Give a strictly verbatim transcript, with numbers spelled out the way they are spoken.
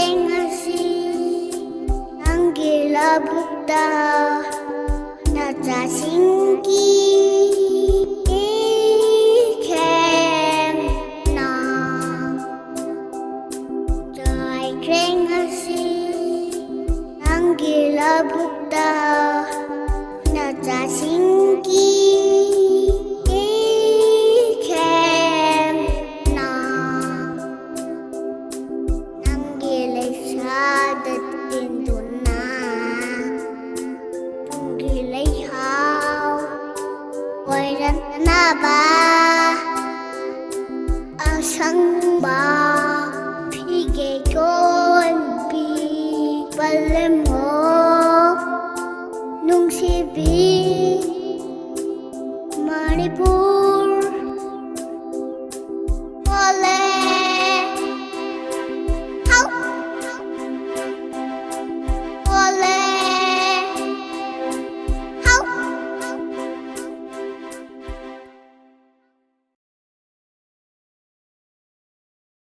ꯉꯁꯤ ꯅꯪꯒꯤ ꯂꯧꯕꯨꯛꯇ ꯅꯆꯥꯁꯤꯡꯒꯤ ꯏꯈꯦꯝꯅ ꯆꯥꯏꯈ꯭ꯔꯦ ꯉꯁꯤ ꯅꯪꯒꯤ ꯂꯧꯕꯨꯛꯇ ꯅꯆꯥꯁꯤꯡꯒꯤ ꯏꯈꯦꯝꯅ ꯅꯪꯒꯤ ꯂꯩꯁꯥꯗ ꯇꯤꯟꯗꯨꯅ ꯇꯨꯡꯒꯤ ꯂꯩꯍꯥꯎ ꯑꯣꯏꯔꯛꯅꯕ ꯑꯁꯪꯕ ꯐꯤꯒꯦ ꯀꯣꯟꯕꯤ ꯄꯥꯂꯦꯝꯍꯣ ꯅꯨꯡꯁꯤꯕꯤ ꯃꯅꯤꯄꯨꯔ